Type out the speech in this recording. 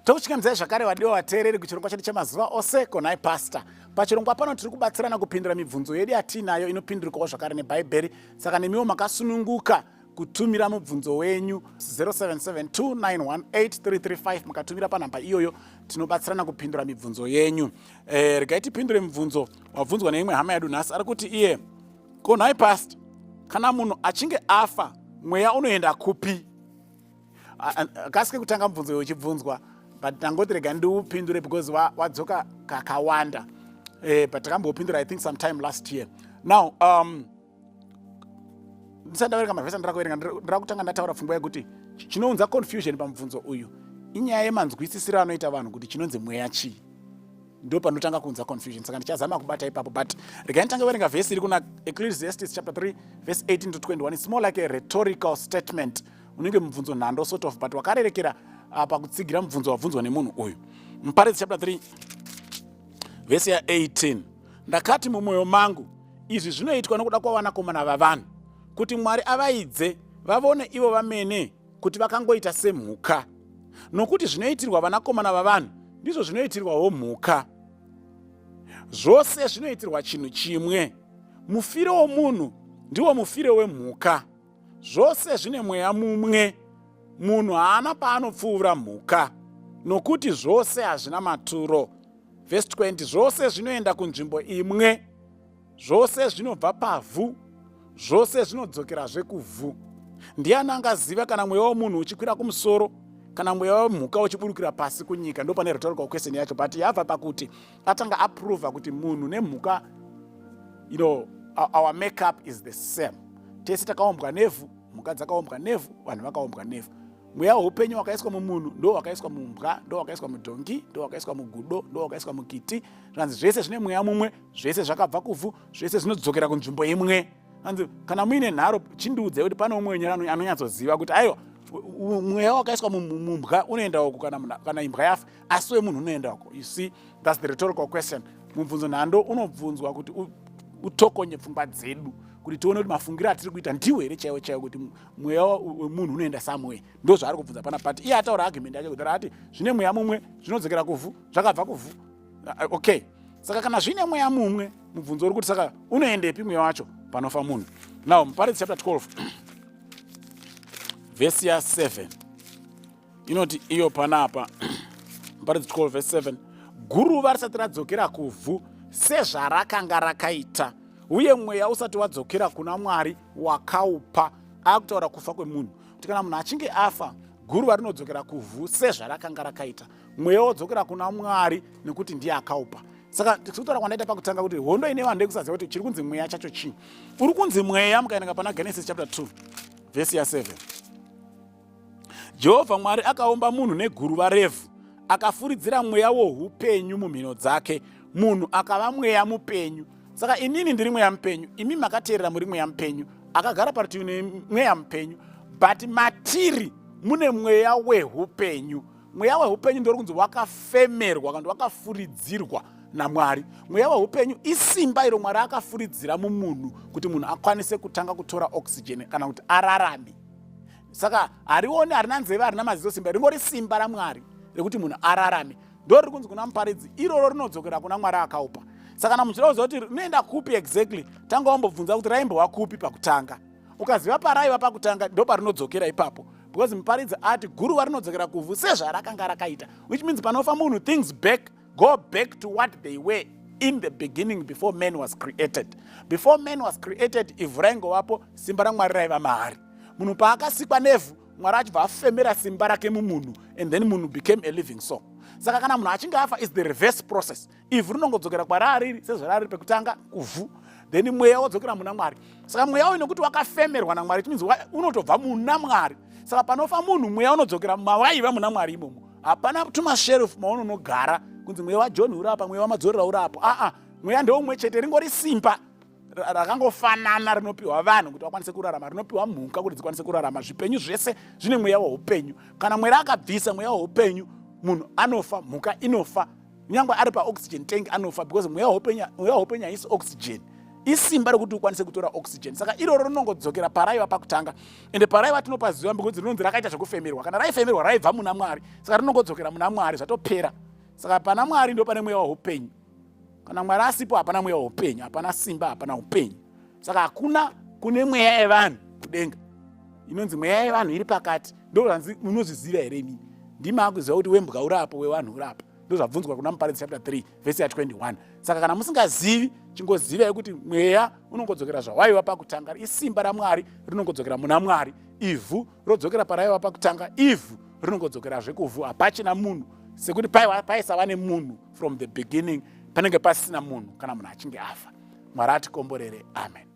Tokuchingamidzai zvakare vadiwa vateereri kuchirongwa chedu chemazuva ose konai pastor. Pachirongwa pano tiri kubatsirana kupindura mibvunzo yedu yatiinayo inopindurikawo zvakare neBhaibheri. Saka nemiwo makasununguka kutumira mubvunzo wenyu 0772918335 mukatumira panhamba iyoyo tinobatsirana kupindura mibvunzo yenyu. Eh, regai tipindure mubvunzo wabvunzwa neimwe hama yedu nhasi ari kuti iye konai pastor kana munhu achinge afa mweya unoenda kupi? Kasike kutanga mubvunzo iwe uchibvunzwa but ndangoti rega ndiupindure because wadzoka kakawanda eh, but takambopindura I think sometime last year. Now ndisati ndaverenga mavhesi andira kuverenga, ndira kutanga ndataura pfungwa yekuti chinounza confusion pamubvunzo uyu inyaya yemanzwisisiro anoita vanhu kuti chinonzi mweya chii. Ndo panotanga kuunza confusion, saka ndichazama kubata ipapo. But regai nditange kuverenga vhesi iri kuna Ecclesiastes chapter 3 verse 18 to 21. It's more like a rhetorical statement, unenge mubvunzo nhando sort of, but wakarerekera pakutsigira mubvunzo wabvunzwa nemunhu uyu. Muparidzi chapter 3 vhesi ya18: "Ndakati mumwoyo mangu, izvi zvinoitwa nokuda kwavanakomana vavanhu, kuti Mwari avaidze vavone ivo vamene kuti vakangoita semhuka. Nokuti zvinoitirwa vanakomana vavanhu ndizvo zvinoitirwawo mhuka. Zvose zvinoitirwa chinhu chimwe. Mufiro womunhu ndiwo mufiro wemhuka. Zvose zvine mweya mumwe. Munhu haana paanopfuura mhuka, nokuti zvose hazvina maturo." Vhesi 20: "Zvose zvinoenda kunzvimbo imwe, zvose zvinobva pavhu, zvose zvinodzokerazve kuvhu. Ndiani angaziva kana mweya womunhu uchikwira kumusoro, kana mweya wemhuka uchiburukira pasi kunyika?" Ndo pane rhetorical question yacho, but yabva pakuti atanga aprova kuti munhu nemhuka, our makeup is the same. Tese takaumbwa nevhu, mhuka dzakaumbwa nevhu, vanhu vakaumbwa nevhu. Mweya weupenyu wakaiswa mumunhu ndo wakaiswa mumbwa, ndo wakaiswa mudhongi, ndo wakaiswa mugudo, ndo wakaiswa mukiti. Zvanzi zvese zvine mweya mumwe, zvese zvakabva kuvhu, zvese zvinodzokera kunzvimbo imwe. Anzi kana muine nharo chindiudzai kuti pane umwe wenyu anonyatsoziva kuti aiwa, mweya wakaiswa mumbwa unoenda uko kana imbwa yafa, asi wemunhu unoenda uko. You see, that's the rhetorical question. Mubvunzo nhando unobvunzwa kuti utokonye pfungwa dzedu, kuti tione kuti mafungiro atiri kuita ndiwo here chaiwo chaiwo, kuti mweya wemunhu unoenda somewhere. Ndo zvaari kubvunza pana, but iye ataura argument yacho kuti ati zvine mweya mumwe, zvinodzokera kuvhu, zvakabva kuvhu. Okay, saka kana zvine mweya mumwe, mubvunzo uri kuti saka unoendepi mweya wacho panofa munhu? Now Muparidzi chapter 12 vhesi ya7 inoti iyo panapa, Muparidzi 12 vhesi 7: "Guruva risati radzokera kuvhu sezvarakanga rakaita, uye mweya usati wadzokera kuna Mwari wakaupa." Akutaura kufa kwemunhu, kuti kana munhu achinge afa, guruva rinodzokera kuvhu sezvarakanga rakaita, mweya wodzokera kuna Mwari nekuti ndiye akaupa. Saka tikutaura kwandaita pakutanga kuti hondo ine vanhu ndekusaziva kuti chiri kunzi mweya chacho chii. Uri kunzi mweya, mukaendenga pana Genesis chapter 2 vhesi ya7: "Jehovha Mwari akaumba munhu neguruva revhu, akafuridzira mweya woupenyu mumhino dzake, munhu akava mweya mupenyu." Saka inini ndiri mweya mupenyu, imi makateerera muri mweya mupenyu, akagara parutivi nemweya mupenyu, but matiri mune mweya weupenyu. Mweya weupenyu ndori kunzi wakafemerwa kana wakafuridzirwa naMwari. Mweya weupenyu isimba iro Mwari akafuridzira mumunhu kuti munhu akwanise kutanga kutora oxygen kana kuti ararame. Saka harioni, harina nzeve, harina maziso simba, ringori simba raMwari rekuti munhu ararame. Ndo riri kunzi kuna Muparidzi iroro rinodzokera kuna Mwari akaupa. Saka kana muchida kuziva kuti rinoenda kupi exactly, tanga wambobvunza kuti raimbova kupi pakutanga. Ukaziva paraiva pakutanga, ndo parinodzokera ipapo, because Muparidzi ati guruva rinodzokera kuvhu sezvarakanga rakaita, which means panofa munhu, things back go back to what they were in the beginning before man was created. Before man was created, ivhu raingovapo, simba raMwari raiva maari. Munhu paakasikwa nevhu, Mwari achibva afemera simba rake mumunhu, and then munhu became a living soul. Saka kana munhu achinge afa, is the reverse process. Ivhu rinongodzokera kwarariri sezvarari pekutanga, kuvhu, then mweya wodzokera muna Mwari. Saka mweya uyu, nekuti wakafemerwa naMwari, it means unotobva muna Mwari. Saka panofa munhu, mweya unodzokera mawaiva muna Mwari imomo. Hapana tumasherufu maunonogara kunzi mweya waJohn uri apa, mweya waMadzorera uri apo. Aa, mweya ndeumwe chete, ringori simba rakangofanana rinopiwa vanhu kuti vakwanise kurarama, rinopiwa mhuka kuti dzikwanise kurarama. Zvipenyu zvese zvine mweya weupenyu. Kana Mwari akabvisa mweya weupenyu, munhu anofa, mhuka inofa, nyange ari paoxygen tank anofa, because mweya weupenyu haisi oxygen. Isimba rekuti ukwanise kutora oxygen. Saka iroro rinongodzokera paraiva pakutanga. Ende paraiva tinopaziva because rinonzi rakaita zvekufemerwa. Kana raifemerwa raibva muna Mwari, saka rinongodzokera muna Mwari, zvatopera. Saka pana Mwari ndo pane mweya weupenyu. Kana Mwari asipo hapana mweya weupenyu, hapana simba, hapana upenyu. Saka hakuna kune mweya yevanhu kudenga. Inonzi mweya yevanhu iri pakati. Ndozvanzi munozviziva here imimi? Ndimi akuziva kuti wembwa urapo, wevanhu urapo. Ndozvabvunzwa kuna Muparidzi chapter 3 vhesi ya 21. Saka kana musingazivi, chingozivai kuti mweya unongodzokera zvawaiva pakutanga. Isimba raMwari rinongodzokera muna Mwari. Ivhu rodzokera paraiva pakutanga, ivhu rinongodzokerazve kuvhu. Hapachina munhu, sekuti paisava nemunhu from the beginning, panenge pasina munhu kana munhu achinge afa. Mwari atikomborere. Amen.